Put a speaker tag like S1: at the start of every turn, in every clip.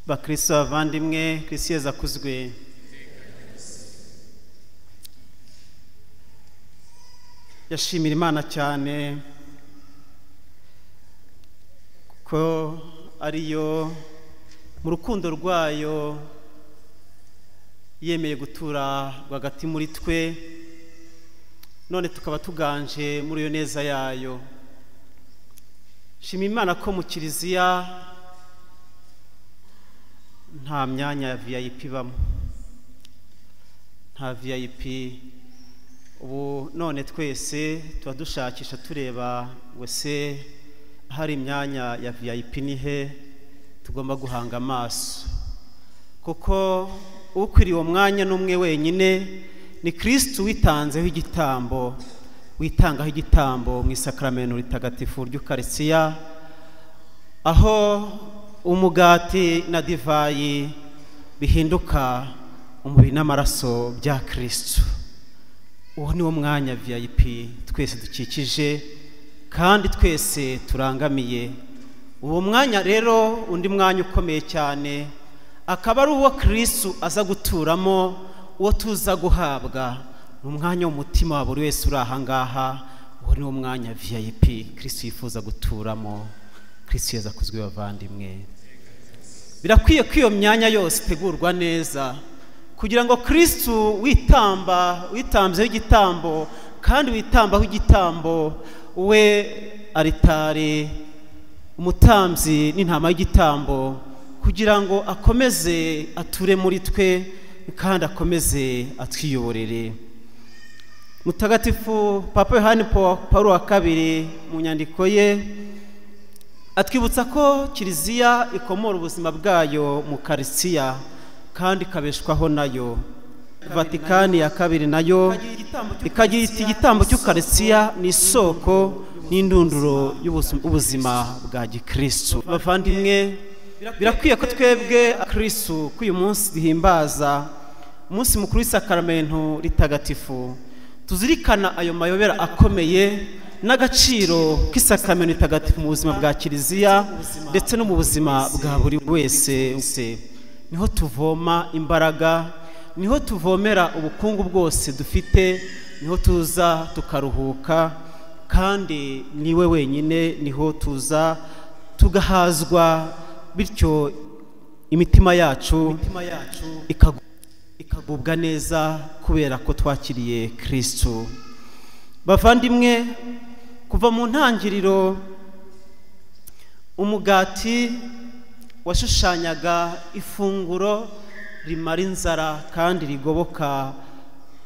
S1: Bakristo bavandimwe, Kristo Yezu akuzwe. Yashimira Imana cyane ko ariyo mu rukundo rwayo yemeye gutura rwagati muri twe, none tukaba tuganje muri iyo neza yayo. Shima Imana ko mu kiliziya nta myanya ya VIP ibamo, nta VIP. Ubu none twese tuba dushakisha tureba ngo se hari imyanya ya VIP ni he tugomba guhanga amaso, kuko ukwiriye uwo mwanya n'umwe wenyine ni Kristo witanzeho igitambo, witangaho igitambo mu isakramentu ritagatifu ry'Ukaristiya, aho umugati na divayi bihinduka umubiri n'amaraso bya Kristo. Uwo ni wo mwanya VIP twese dukikije kandi twese turangamiye. Uwo mwanya rero, undi mwanya ukomeye cyane, akaba ari uwo Kristo aza guturamo, uwo tuza guhabwa, ni umwanya w'umutima wa buri wese uri aha ngaha. Uwo ni wo mwanya VIP Kristo yifuza guturamo. Kristo Yezu akuzwe bavandimwe. Birakwiye ko iyo myanya yose itegurwa neza kugira ngo Kristo witamba, witambyeho igitambo kandi witambaho igitambo, we aritari umutambyi n'intama y'igitambo, kugira ngo akomeze ature muri twe kandi akomeze atwiyoborere. Mutagatifu Papa Yohani Paulo wa kabiri mu nyandiko ye atwibutsa ko kiliziya ikomora ubuzima bwayo mu Karistiya kandi ikabeshwaho nayo. Vatikani ya kabiri nayo ikagira iti igitambo cy'Ukaristiya ni isoko n'indunduro y'ubuzima bwa gikristo. Bavandimwe, birakwiye ko twebwe Kristo ko uyu munsi duhimbaza umunsi mukuru w'isakramentu ritagatifu tuzirikana ayo mayobera akomeye n'agaciro k'isakramentu ritagatifu mu buzima bwa kiliziya ndetse no mu buzima bwa buri wese. Niho tuvoma imbaraga, niho tuvomera ubukungu bwose dufite, niho tuza tukaruhuka, kandi niwe wenyine niho tuza tugahazwa, bityo imitima yacu ikagubwa neza kubera ko twakiriye Kristo. Bavandimwe, kuva mu ntangiriro umugati washushanyaga ifunguro rimara inzara kandi rigoboka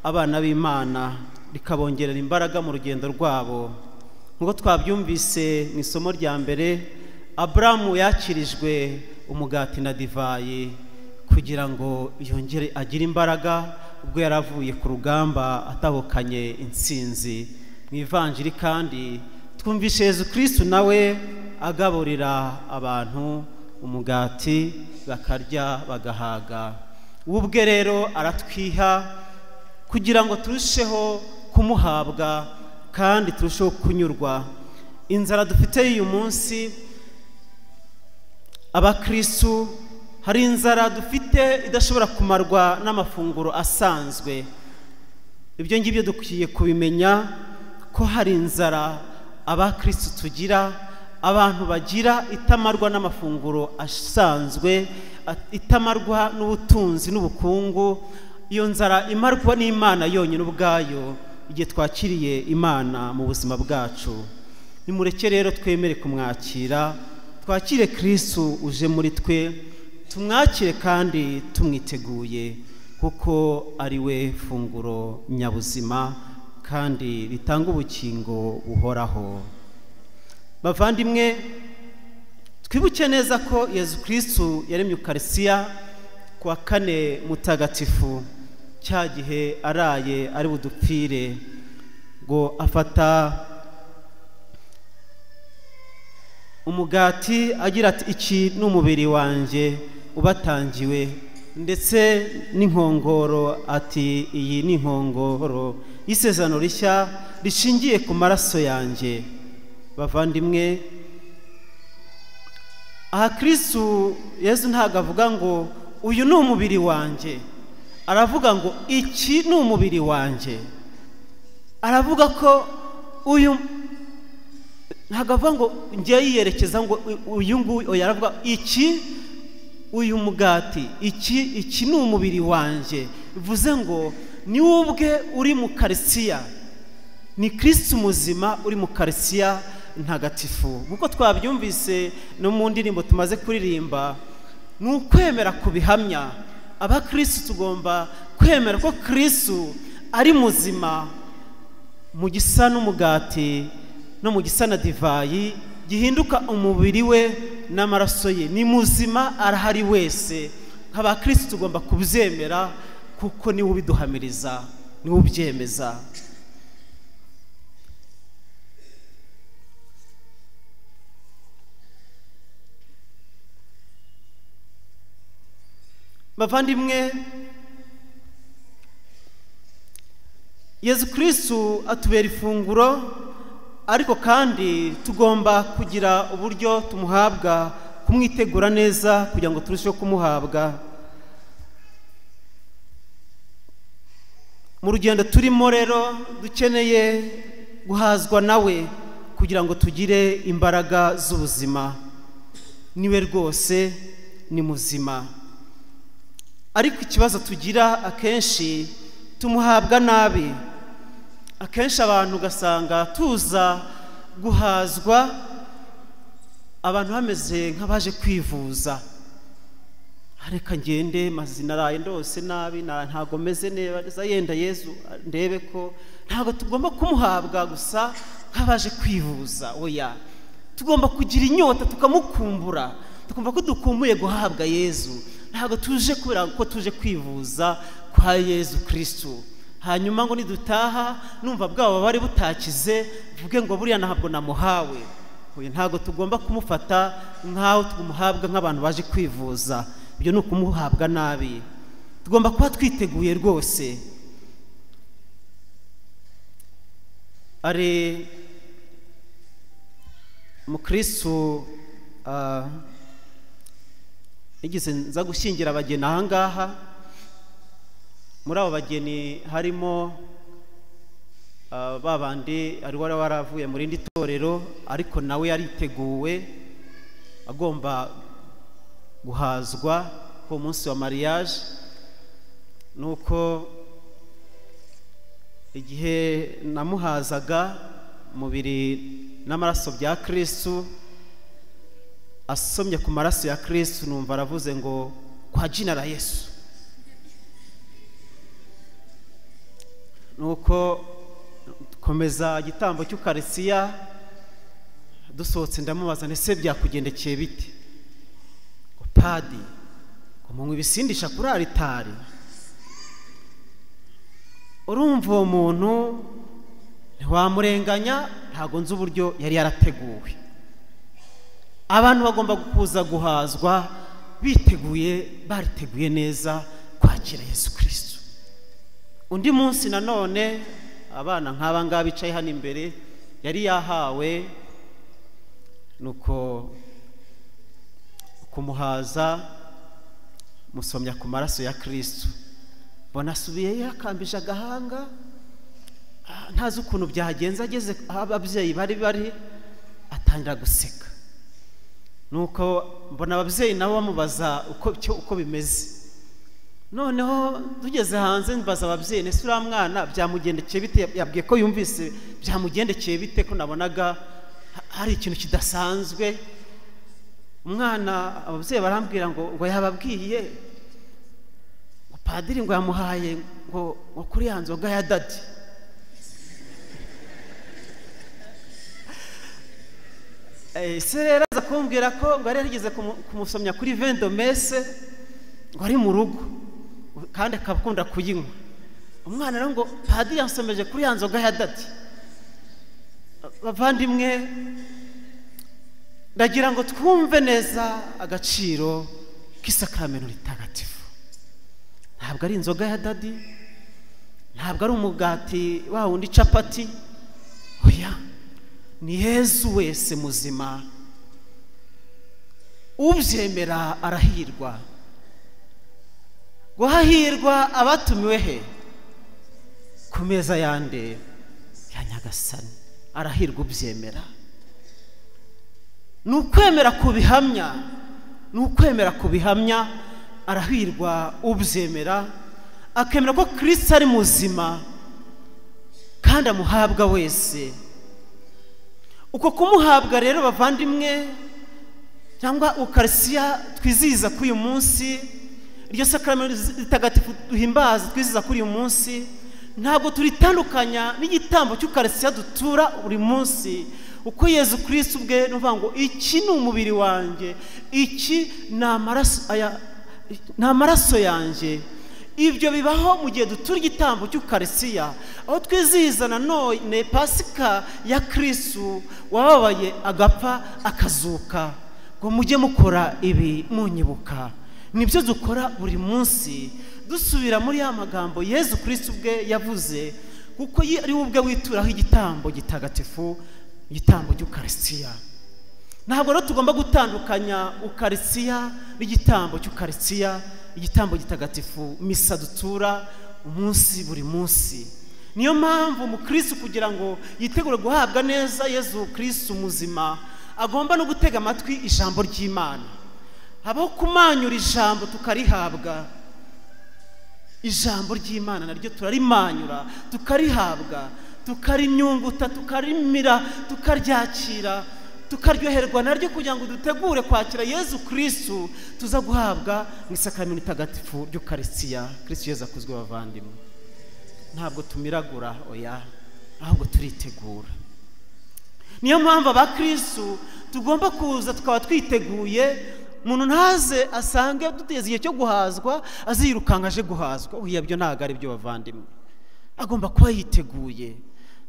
S1: abana b'Imana, rikabongerera imbaraga mu rugendo rwabo. Nk'uko twabyumvise mu isomo rya mbere, Aburahamu yakirijwe umugati na divayi kugira ngo yongere agire imbaraga ubwo yari avuye ku rugamba atahukanye intsinzi. Mu ivanjiri kandi twumvise Yezu Kristo nawe agaburira abantu umugati bakarya bagahaga. Ubwe rero aratwiha kugira ngo turusheho kumuhabwa kandi turusheho kunyurwa. Inzara dufite uyu munsi abakristo, hari inzara dufite idashobora kumarwa n'amafunguro asanzwe. Ibyo ngibyo dukwiye kubimenya ko hari inzara abakristo tugira, abantu bagira itamarwa n'amafunguro asanzwe, itamarwa n'ubutunzi n'ubukungu. Iyo nzara imarwa n'Imana yonyine ubwayo igihe twakiriye Imana mu buzima bwacu. Nimureke rero twemere kumwakira, twakire Kristo uje muri twe, tumwakire kandi tumwiteguye, kuko ari we funguro nyabuzima kandi ritanga ubukingo buhoraho. Bavandimwe, twibuke neza ko Yezu Kristo yaremye Ukaristiya ku wa kane mutagatifu, cya gihe araye ari budupfire, ngo afata umugati agira ati iki ni umubiri wanjye ubatangiwe, ndetse n'inkongoro ati iyi ni inkongoro y'isezerano rishya rishingiye ku maraso yanjye. Bavandimwe, Aha Kristu Yezu ntabwo avuga ngo uyu ni umubiri wanjye, aravuga ngo iki ni umubiri wanjye. Aravuga ko uyu, ntabwo avuga ngo ngiye yiyerekeza ngo uyu nguyu, oya, aravuga iki, uyu mugati, iki ni umubiri wanjye. Bivuze ngo ni ubwe uri mu Karisiya, ni Kristu muzima uri mu Karisiya ntagatifu. Nkuko twabyumvise no mu ndirimbo tumaze kuririmba, ni ukwemera kubihamya. Abakristu tugomba kwemera ko Kristu ari muzima mu gisa n'umugati no mu gisa na divayi gihinduka umubiri we n'amaraso ye. Ni muzima, arahari wese. Nk'abakristu tugomba kubyemera kuko niwe ubiduhamiriza, niwe ubyemeza. Bavandimwe, Yezu Kristu atubera ifunguro, ariko kandi tugomba kugira uburyo tumuhabwa, kumwitegura neza kugira ngo turusheho kumuhabwa. Mu rugendo turimo rero dukeneye guhazwa nawe kugira ngo tugire imbaraga z'ubuzima. Niwe rwose ni muzima, ariko ikibazo tugira akenshi tumuhabwa nabi. Akenshi abantu ugasanga tuza guhazwa, abantu bameze nk'abaje kwivuza. Reka ngende maze naraye ndose nabi, ntago meze neza, yenda Yezu ndebe ko. Ntabwo tugomba kumuhabwa gusa nk'abaje kwivuza, oya. Tugomba kugira inyota tukamukumbura, tukumva ko dukumbuye guhabwa Yezu. Ntabwo tuje kubera ko tuje kwivuza kwa Yezu Kristu, hanyuma ngo nidutaha numva bwabo bari butakize mvuge ngo buriya ntabwo namuhawe. Oya, ntabwo tugomba kumufata nk'aho tumuhabwa nk'abantu baje kwivuza. Ibyo ni ukumuhabwa nabi. Tugomba kuba twiteguye rwose. Ari umukristu nigeze nza gushyingira abageni aha ngaha. Muri abo bageni harimo babandi ari wari waravuye mu rindi torero, ariko nawe yariteguwe agomba guhazwa ku munsi wa mariage. Nuko igihe namuhazaga umubiri n'amaraso bya Kristu, asomye ku maraso ya Kristu numva aravuze ngo kwa jina la Yesu. Nuko komeza igitambo cy'Ukarisiya, dusohotse ndamubaza ese byakugendekeye bite? Ngo padi, ngo munywe ibisindisha kuri aritari. Urumva uwo muntu ntiwamurenganya, ntago nzi uburyo yari yarateguwe. Abantu bagomba kuza guhazwa biteguye, bariteguye neza kwakira Yesu Kristu. Undi munsi nanone abana nk'aba ngaba bicaye hano imbere yari yahawe, nuko kumuhaza musomya ku maraso ya Kristu, mbona asubiyeyo yakambije agahanga, ntazi ukuntu byagenze. Ageze aho ababyeyi bari bari atangira guseka. Nuko mbona ababyeyi nabo bamubaza uko bimeze. Noneho tugeze hanze mbaza ababyeyi, ese uriya mwana byamugendekeye bite? Yabwiye ko yumvise byamugendekeye bite, ko nabonaga hari ikintu kidasanzwe. Umwana ababyeyi barambwira ngo yababwiye ngo padiri ngo yamuhaye ngo kuri ya nzoga ya dadi. Ese rero aza kumbwira ko ngo yari yarigeze kumusomya kuri vendomese ngo ari mu rugo kandi akakunda kuyinywa. Umwana rero ngo padiri yansomeje kuri ya nzoga ya dadi. Bavandimwe, ndagira ngo twumve neza agaciro k'isakramentu ritagatifu. Ntabwo ari inzoga ya dadi, ntabwo ari umugati wa wundi capati, oya, ni Yezu wese muzima. Ubyemera arahirwa. Guhahirwa abatumiwe he? Ku meza yande? Ya Nyagasani. Arahirwa ubyemera. Ni ukwemera kubihamya, ni ukwemera kubihamya. Arahirwa ubyemera, akemera ko Kristo ari muzima kandi amuhabwa wese. Uko kumuhabwa rero bavandimwe, cyangwa ukarisiya twizihiza kuri uyu munsi, iryo sakramento ritagatifu duhimbaza twizihiza kuri uyu munsi, ntabwo turitandukanya n'igitambo cy'ukarisiya dutura buri munsi. Uko Yezu Kristo ubwe ni ukuvuga ngo iki ni umubiri wanjye, iki ni amaraso yanjye. Ibyo bibaho mu gihe dutura igitambo cy'ukarisiya, aho twizihiza nanone Pasika ya Kristo wababaye agapfa akazuka, ngo mujye mukora ibi munyibuka. Nibyo dukora buri munsi, dusubira muri ya magambo Yezu Kristo ubwe yavuze, kuko ari we ubwe wituraho igitambo gitagatifu, igitambo cy'ukarisiya. Ntabwo rero tugomba gutandukanya ukarisiya n'igitambo cy'ukarisiya, igitambo gitagatifu, misa dutura umunsi buri munsi. Niyo mpamvu umukristo kugira ngo yitegure guhabwa neza Yezu Kristo muzima, agomba no gutega amatwi ijambo ry'Imana. Habaho kumanyura ijambo tukarihabwa. Ijambo ry'Imana naryo turarimanyura tukarihabwa, tukarinyunguta, tukarimira, tukaryakira, tukaryoherwa naryo, kugira ngo dutegure kwakira Yezu Kristo tuza guhabwa mu isakramentu ritagatifu ry'Ukarisiya. Kristo Yezu akuzwe bavandimwe. Ntabwo tumiragura, oya, ahubwo turitegura. Niyo mpamvu abakristo tugomba kuza tukaba twiteguye. Umuntu ntaze asange duteze igihe cyo guhazwa azirukanka aje guhazwa. Oya, byo ntabwo ari byo bavandimwe. Agomba kuba yiteguye.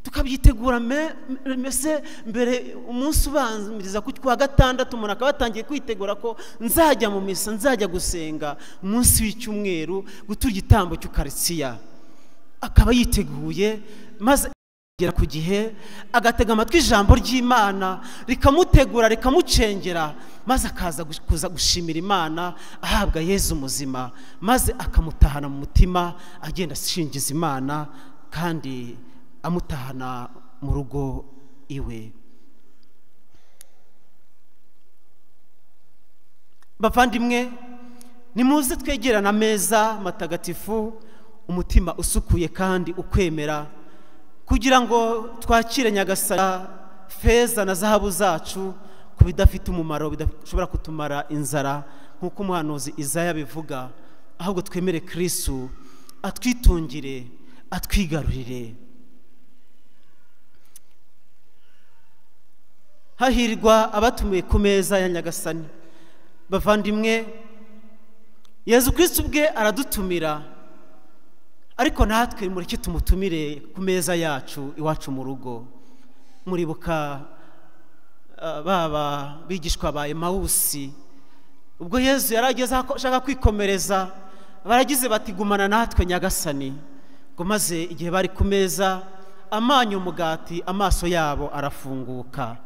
S1: Tukabyitegura mbese mbere umunsi ubanziriza ku wa gatandatu, umuntu akaba atangiye kwitegura ko nzajya mu misa, nzajya gusenga umunsi w'icyumweru gutura igitambo cy'ukarisiya. Akaba yiteguye, maze agera ku gihe agatega amatwi ijambo ry'Imana rikamutegura, rikamucengera, maze akaza kuza gushimira Imana ahabwa Yezu muzima, maze akamutahana mu mutima, agenda ashingiza Imana kandi amutahana mu rugo iwe. Bavandimwe, nimuze twegerana ameza matagatifu, umutima usukuye kandi ukwemera, kugira ngo twakire Nyagasani feza na zahabu zacu ku bidafite umumaro, bidashobora kutumara inzara nk'uko umuhanuzi Izaya bivuga, ahubwo twemere Kristo atwitungire, atwigarurire. Hahirwa abatumiwe ku meza ya Nyagasani. Bavandimwe, Yezu Kristo ubwe aradutumira, ariko natwe mureke tumutumire ku meza yacu iwacu mu rugo. Muribuka baba bigishwa ba Emawusi, ubwo Yezu yarageze ashaka kwikomereza, baragize bati gumana natwe Nyagasani. Ngo maze igihe bari ku meza amanya umugati, amaso yabo arafunguka.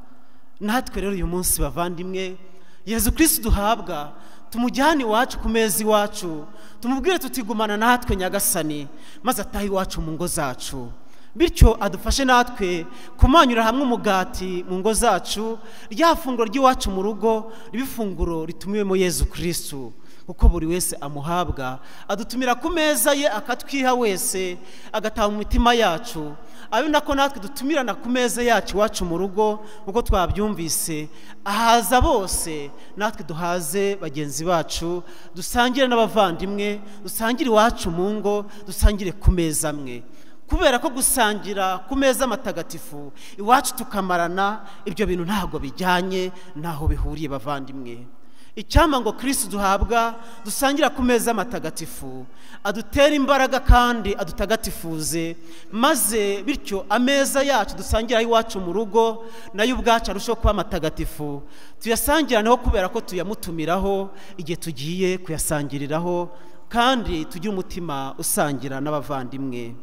S1: Natwe rero uyu munsi bavandimwe, Yezu Kristo duhabwa tumujyane iwacu ku meza iwacu, tumubwire tutigumana natwe Nyagasani, maze atahe iwacu mu ngo zacu. Bityo adufashe natwe kumanyura hamwe umugati mu ngo zacu, rya funguro ry'iwacu mu rugo ribe ifunguro ritumiwemo Yezu Kristo, kuko buri wese amuhabwa adutumira ku meza ye, akatwiha wese, agataha mu mitima yacu. Abe nako natwe dutumirana ku meza yacu iwacu mu rugo, uko twabyumvise, ahaza bose, natwe duhaze bagenzi bacu, dusangire n'abavandimwe, dusangire iwacu mu ngo, dusangire ku meza amwe. Kubera ko gusangira ku meza matagatifu iwacu tukamarana, ibyo bintu ntabwo bijyanye naho bihuriye bavandimwe. Icyampa ngo Kristo duhabwa dusangira ku meza matagatifu adutere imbaraga kandi adutagatifuze, maze bityo ameza yacu dusangira iwacu mu rugo nayo ubwacu arushaho kuba matagatifu. Tuyasangiraneho kubera ko tuyamutumiraho igihe tugiye kuyasangiriraho, kandi tugire umutima usangira n'abavandimwe.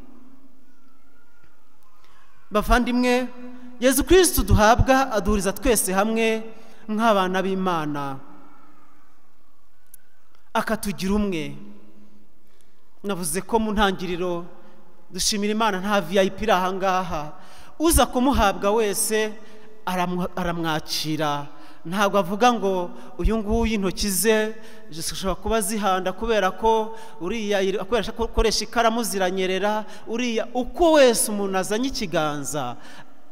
S1: Bavandimwe, Yezu Kristo duhabwa aduhuriza twese hamwe nk'abana b'Imana. akatugira umwe. Navuze ko mu ntangiriro dushimira Imana nta VIP iri aha ngaha, uza kumuhabwa wese aramwakira. Ntabwo avuga ngo uyu nguyu intoki ze zishobora kuba zihanda kubera ko uriya akoresha ikaramu ziranyerera, uriya uko wese umuntu azanye ikiganza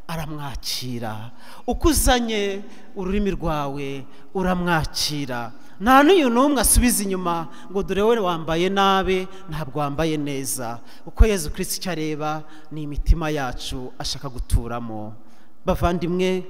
S1: aramwakira, uko uzanye ururimi rwawe uramwakira. Nta n'uyu n'umwe asubiza inyuma ngo dore we wambaye nabi, ntabwo wambaye neza. Uko Yezu Kristo icyo areba ni imitima yacu ashaka guturamo. Bavandimwe,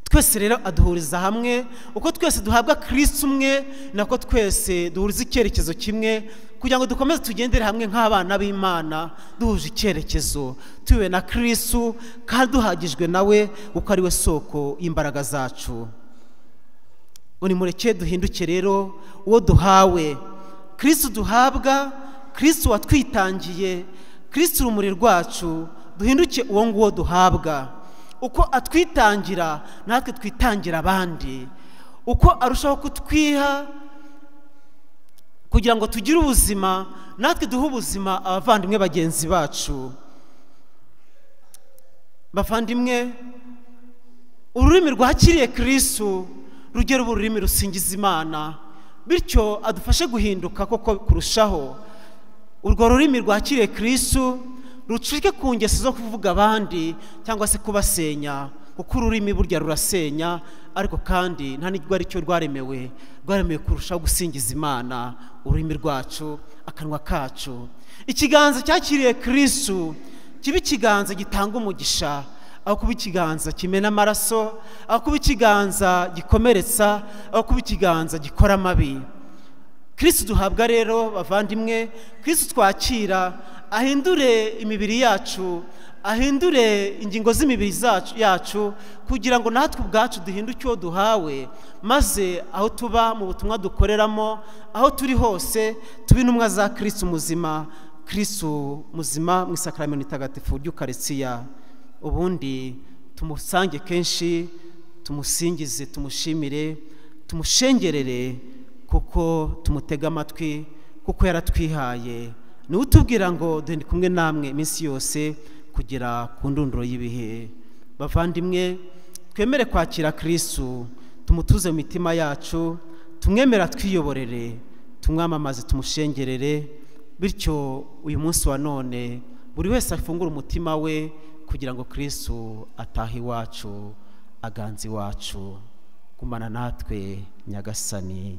S1: twese rero aduhuriza hamwe. Uko twese duhabwa Kristo umwe, nako twese duhuriza icyerekezo kimwe, kugira ngo dukomeze tugendere hamwe nk'abana b'Imana duhuje icyerekezo, tuwe na Kristo kandi duhagijwe nawe, kuko ari we soko y'imbaraga zacu. Nimureke duhinduke rero uwo duhawe, Kristo duhabwa, Kristo watwitangiye, Kristo urumuri rwacu, duhinduke uwo nguwo duhabwa. Uko atwitangira natwe twitangira abandi, uko arushaho kutwiha kugira ngo tugire ubuzima, natwe duhe ubuzima abavandimwe bagenzi bacu. Bavandimwe, ururimi rwakiriye Kristo rugera ururimi rusingiza Imana, bityo adufashe guhinduka koko kurushaho. Urwo rurimi rwakiriye Kristo rucike ku ngeso zo kuvuga abandi cyangwa se kubasenya, kuko ururimi burya rurasenya, ariko kandi nta n'irwo ari cyo rwaremewe, rwaremewe kurushaho gusingiza Imana. Ururimi rwacu, akanwa kacu, ikiganza cyakiriye Kristo kibe ikiganza gitanga umugisha, aho kuba ikiganza kimena amaraso, aho kuba ikiganza gikomeretsa, aho kuba ikiganza gikora amabi. Kristo duhabwa rero bavandimwe, Kristo twakira ahindure imibiri yacu, ahindure ingingo z'imibiri yacu, kugira ngo natwe ubwacu duhinduke uwo duhawe, maze aho tuba mu butumwa dukoreramo, aho turi hose, tube intumwa za Kristo muzima, Kristo muzima mu isakramentu itagatifu ry'Ukaristiya. Ubundi tumusange kenshi, tumusingize, tumushimire, tumushengerere, kuko tumutega amatwi, kuko yaratwihaye. Ni utubwira ngo duhinde kumwe namwe iminsi yose kugera ku ndunduro y'ibihe. Bavandimwe, twemere kwakira Kristo, tumutuze mu mitima yacu, tumwemera twiyoborere, tumwamamaze, tumushengerere, bityo uyu munsi wa none buri wese afungure umutima we kugira ngo Kristo atahe iwacu, aganze iwacu. Gumana natwe Nyagasani.